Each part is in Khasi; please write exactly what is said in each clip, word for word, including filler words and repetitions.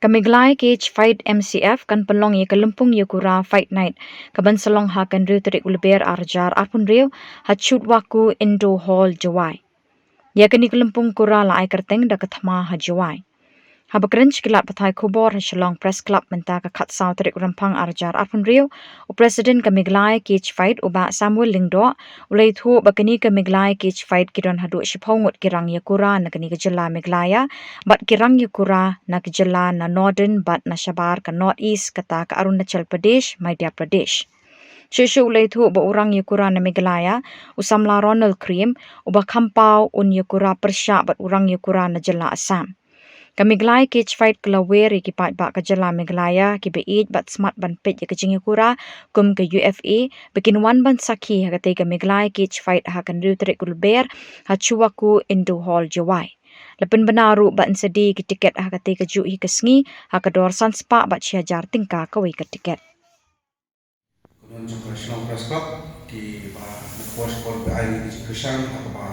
Ka Meghalaya Cage Fight M C F kan pynlong ïa ka lympung ïakura Fight Night, ka ban sa long ha ka hynriew tarik u Lber ar hajar arphew hynriew, ha Chutwakhu Indoor Hall, Jowai. Ïa kane ka lympung kura la ai kyrteng da ka Thma ha Jowai. Haba kren sha ki lad pathai khubor ha Shillong Press Club mynta ka khatsaw tarik u Rymphang ar hajar arphew hynriew, u President ka Meghalaya Cage Fight u Bah Samuel Lyngdoh, u la ïathuh ba kane ka Meghalaya Cage Fight ki don haduh shiphew ngut ki rang ïakura na kane ka jylla Meghalaya, bad ki rang ïakura na ki jylla na Northern bad na shabar ka North East, kata ka Arunachal Pradesh, Madhya Pradesh. Shuh shuh u la ïathuh ba u rang ïakura na Meghalaya, u samla Ronald Cream, uba kham paw un ïakura pyrshah bad u rang ïakura na jylla Assam. Ka Meghalaya Cage Fight ka la wer ïa ki paidbah ka jylla Meghalaya kiba ïeit bad smat ban peit ïa ka jingïakura kum ka U F A, ba kin wan ban sakhi ha katei ka Meghalaya Cage Fight ha ka hynriew tarik u Lber, ha Chutwakhu Indoor Hall, Jowai. La pynbna ruh ba yn sa die ïa ki tiket ha katei kajuh hi ka sngi ha ka dor san spah bad shi hajar tyngka kawei ka tiket. Kynhun jong ka Shillong Press Club, kiba na ka por sha ka por ki ai ïa ka jingkyrshan ha kaba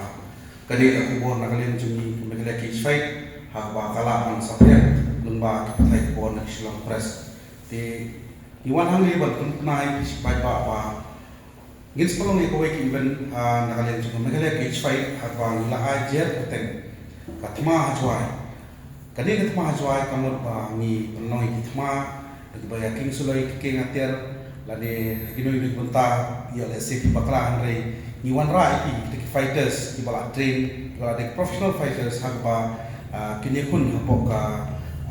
kane ka khubor na ka liang jong ngi ka Meghalaya Cage Fight, ha kaba ka lah ban saphriang lyngba ki pathai khubor na ka Shillong Press. Te ngi wan hangne ban pynbna ïa phi shi paidbah ba ngin sa pynlong ïa kawei ka event, ah, na ka liang jong ka Meghalaya Cage Fight, ha kaba ngi la ai jer kyrteng ka Thma ha Jowai. Kane ka Thma ha Jowai ka mut ba ngi pynlong ïa ki thma da kiba ïa kieng suloi ki kieng atiar, lane ha kino kino ki bynta, ïa lehse ki bakla, hynrei ngi wanrah ïa ki, kita ki fighters kiba la train, kiba la dei professional fighters, ha kaba, ah, kin ïakhun hapoh ka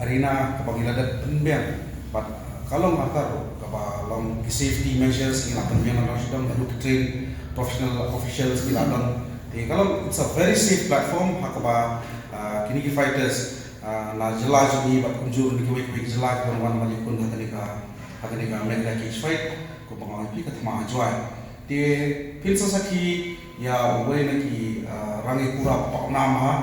arena kaba ngi la dep pynbiang. Bad, ah, ka long ha ka ruh kaba long ki safety measures ngi la pynbiang na dong sha dong, haduh ki trained professional officials ki la don. Te ka long, it's a very safe platform ha kaba, ah, kine ki fighters, ah, na jylla jong ngi bad kumjuh na kiwei kiwei ki jylla ki wan wan ban ïakhun ha kane ka, ha kane ka Meghalaya Cage Fight, kumba nga ong ïa phi, ka Thma ha Jowai. Te phin sa sakhi ïa uwei na ki, ah, rang ïakura ba pawnam ha,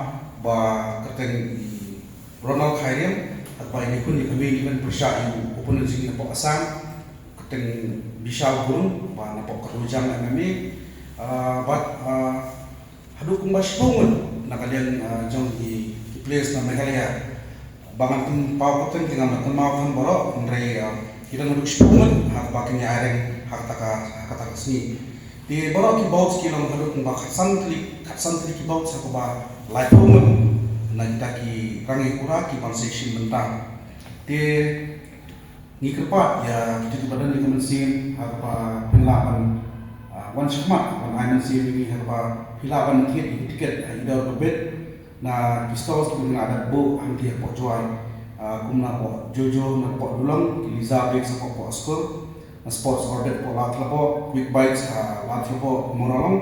ba kyrteng i Ronald Khairiang, ha kaba in ïakhun ïa ka main event pyrshah ïa u opponent jong ngi napoh Assam, kyrteng Bishal Gurung, ba napoh Kyrujang M M A, ah, bad, ah, haduh kumba shiphew ngut na ka liang, ah, jong ki, ki players na Meghalaya. Ba ngan pynpaw kyrteng te ngam lah kynmaw than baroh, hynrei, ah, ki don haduh shiphew ngut ha kaba kin ïa ai rank ha kata ka, ha kata ka sngi. Te baroh ki bouts ki long haduh kumba khatsan tylli, khatsan tylli ki bouts ha kaba laiphew ngut na kita ki rang ïakura ki ban sa ïashim bynta. Te ngi kyrpad ïa kito kiba don ïa ka mynsiem ha kaba phin lah ban, ah, wan shakhmat ban ai mynsiem ïa ngi ha kaba phin lah ban thied ïa ki tiket ha i dor ba bit na ki stalls kiba ngi la dep buh hangtei hapoh Jowai, ah, kum napoh Jojo napoh Dulong, ki Liza Bakes hapoh Skur, na Sports Orbit hapoh Ladthadlaboh, Quick Bites ha Ladthadlaboh Mooralong,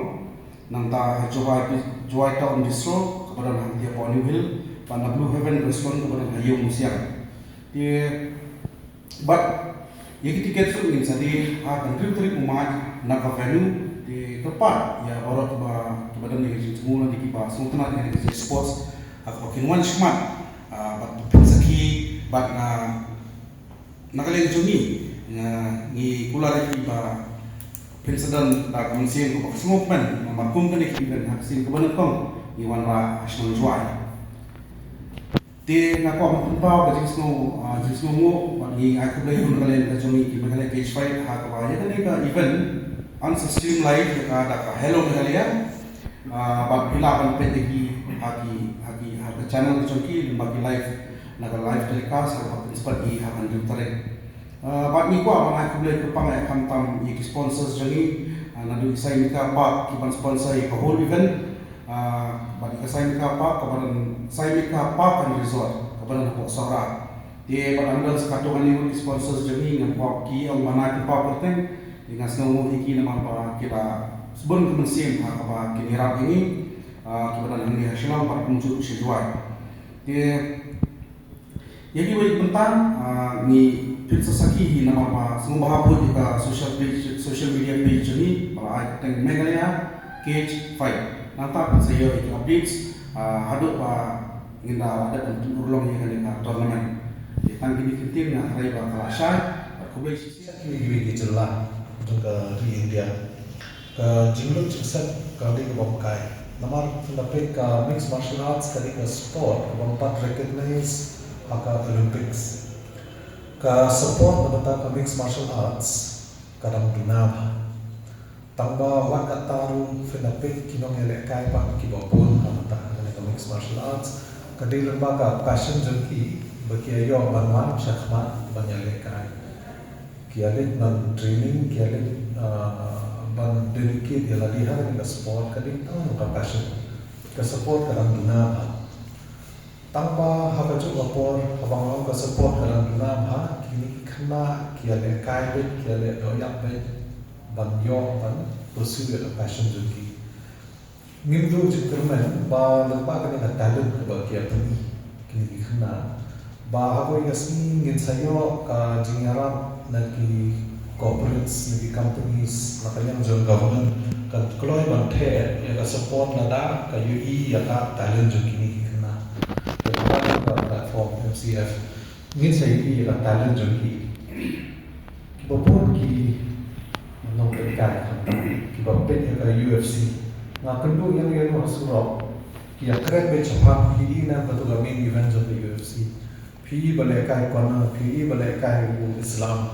nangta ha Jowai, Jowai Town Bistro kaba don hangtei hapoh New Hill, bad na Blue Heaven Restaurant kaba don ha Ïew Musiang. Te bad ïa ki tiket ruh ngin sa die ha ka hynriew tarik u March na ka venue. Te kyrpad ïa baroh kiba, kiba don ïa ka jingthmu lane kiba sngewtynnat ïa ka jingïaseng sports, ha kaba kin wan shakhmat, ah, bad phin sakhi bad na, na ka liang jong ngi, nga, ngi kular ïa phi ba phin sa don da ka mynsiem kaba sngewkmen, namar kum kane ka event ha ka sien kaba nyngkong ngi wanrah ha shnong Jowai. Te nga kwah ban pynpaw ka jingsngew, ah, jingsngewnguh bad ngi ai khublei na ka liang ka jong ngi ki Meghalaya Cage Fight ha kaba ïa kane ka event yn sa stream live ïa ka da ka Hello Meghalaya. Ah, bad phi lah ban peit ïa ki ha ki, ha ki, ha ka channel ka jong ki, lyngba ki live, na ka live telecast ha kaba phin sa peit ïa ki ha ka hynriew tarik. Ah, bad ngi kwah ban ai khublei kyrpang ïa khamtam ïa ki sponsors jong ngi, ah, naduh i Saimika Park ki ban sponsor ïa ka whole event. Ah, bad ïa ka Saimika Park kaba don, Saimika Park and Resort kaba don hapoh Sohra. Te bad ngan don sa katto katne ngut ki sponsors jong ngi, ngam kwah ki ong ban ai kyrpang kyrteng. Te nga sngewnguh ïa ki namar ba ki la sbun ka mynsiem ha kaba kin ïarap ïa ngi, ah, kiba don hangne ha Shillong bad kumjuh sha Jowai. Te ïa kiwei ki bynta, ah, ngi phin sa sakhi hi namar ba sngewbha put ïa ka social page, social media page jong ngi ba la ai kyrteng Meghalaya Cage Fight. Nangta phin sa ïoh ïa ki updates, ah, haduh ba ngin da la dep ban pynurlong ïa kane ka tournament. Ïa tang kine ki ktien nga tharai ba ka la shai, bad khublei shisien. Kiwei kiwei ki jylla jong ka ri India. Ka jinglut jingset ka dei kaba bkai. Namar phin da peit ka mixed martial arts ka dei ka sport kaba pat recognize ha ka Olympics. Ka support na bynta ka mixed martial arts ka dang duna bha. Tang ba wat kata ruh phin da peit ki nongïalehkai pat kiba bun ha bynta kane ka mixed martial arts. Ka dei lyngba ka passion jong ki ba ki ïoh ban wan shakhmat ban ïalehkai. Ki ïa leit ban training, ki ïa leit, ah, ban dedicate ïa lade ha kane ka sport, ka dei tang ka passion. Ka support ka dang duna bha. Tang ba ha kajuh ka por, haba nga ong ka support ka dang duna bha, kine ki khynnah ki ïa lehkai beit, ki ïa leh dohïap beit ban ïoh ban pursue ïa ka passion jong ki. Ngim duh jingkyrmen ba lyngba kane ka talent kaba ki ïa pyni, kine ki khynnah, ba ha kawei ka sngi ngin sa ïoh ka jingïarap na ki corporates, na ki companies, na ka liang jong government, kan kloi ban theh ïa ka support lada ka ïohi ïa ka talent jong kine ki khynnah. Te kaba ïa ka platform M C F, ngin sa ïohi ïa ka talent jong ki. Kiba bun ki nongpeit kai, kiba peit ïa ka U F C. Nga kynduh ïa ngi ïa ngi ha surok, ki ïa kren beit shaphang, phi i na katu ka main event jong ka U F C. Phi i ba lehkai corner, phi i ba lehkai u Islam.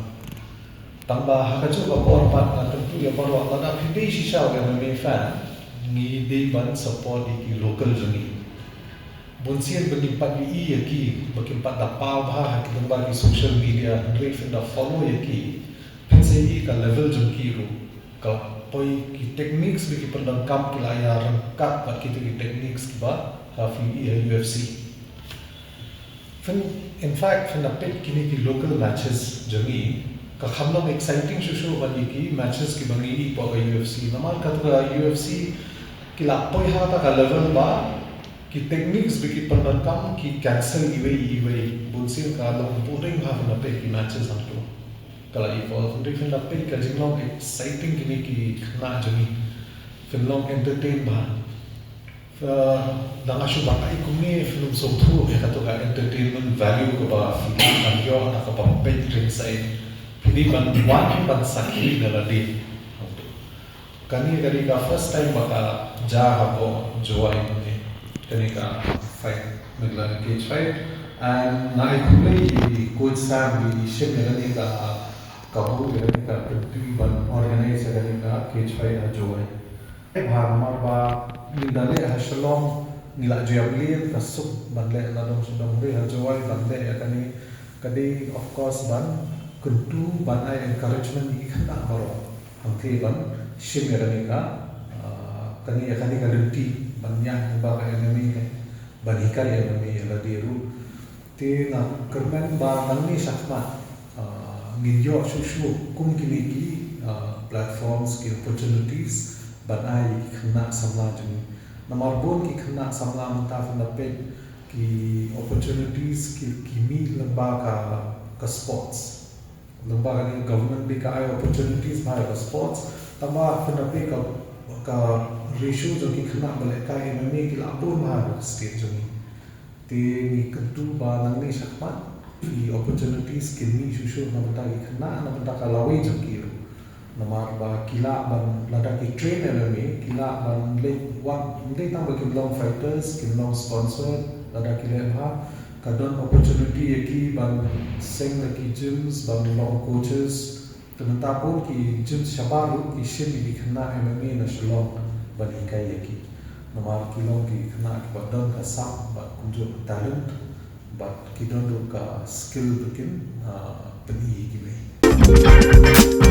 Tang ba ha kajuh ka por pat nga kyntu ïa baroh, lada phi dei shisha u M M A fan, ngi dei ban support ïa ki local jong ngi. Bun sien ba ngim pat ïohi ïa ki, ba kim pat da paw bha ha ki lyngba ki social media, hynrei phin da follow ïa ki, phin sa ïohi ka level jong ki ruh. Ka poi ki techniques ba ki pyndonkam ki la ïa ryngkat bad kita ki techniques kiba ha phi i ha U F C. Phin, in fact, phin da peit kine ki local matches jong ngi, ka kham long exciting shuh shuh ban ïa ki matches kiba ngi i hapoh ka U F C. Namar katu ka U F C ki la poi ha kata ka level ba ki techniques ba ki pyndonkam ki cancel iwei iwei. Bun sien ka long boring ha phin da peit ki matches hangto. Ka la evolve, hynrei phin da peit ka jinglong exciting kine ki khynnah jong ngi. Phin long entertain bha. Uh, da nga shu batai kumne, phin ym sngewthuh ïa kato ka entertainment value kaba phi lah ban ïoh da kaba peit ringside. Phi dei ban wan ban sakhi da lade. Kane ka dei ka first time ba ka jia hapoh Jowai kumne, kane ka fight, mynta ka cage fight. And nga ai khublei ïa i Coach Sam ba i shim ïa kane ka, ka buh ïa kane ka kynti ban organize ïa kane ka cage fight ha Jowai. Bha namar ba ngi da leh ha Shillong, ngi la ju ïa mlien ka suk ban leh na dong sha dong, hynrei ha Jowai ban leh ïa kane ka dei, of course, ban kyntu, ban ai encouragement ïa ki khynnah baroh. Hangtei ban shim ïa kane ka, ah, kane ïa kane ka lynti ban ñiah lyngba ka M M A, ban hikai M M A ïa lade ruh. Te nga kyrmen ba nangne shakhmat, ah, ngin ïoh shuh shuh kum kine ki, ah, platforms, ki opportunities ban ai ïa ki khynnah samla jong ngi. Namar bun ki khynnah samla mynta phin da peit ki opportunities ki, ki mih lyngba ka, ka sports. Lyngba kane government ba ka ai opportunities bha ïa ka sports, tangba phin da peit ka, ka ratio jong ki khynnah ba lehkai M M A ki la bun bha ha ka state jong ngi. Te ngi kyntu ba nangne shakhmat ki opportunities kin mih shuh shuh na bynta ki khynnah, na bynta ka lawei jong ki ruh. Namar ba ki lah ban, lada ki train M M A, ki lah ban leit, wat ym dei tang ba kin long fighters, kin long sponsor, lada ki leh bha, ka don opportunity ïa ki ban seng na ki gyms, ban long coaches. Te mynta bun ki gyms shabar ruh ki shim ïa ki khynnah M M A na Shillong ban hikai ïa ki. Namar ki long ki khynnah kiba don ka sap bad kumjuh ka talent, bad ki don ruh ka skill ba kin, ah, pyni ïa kiwei.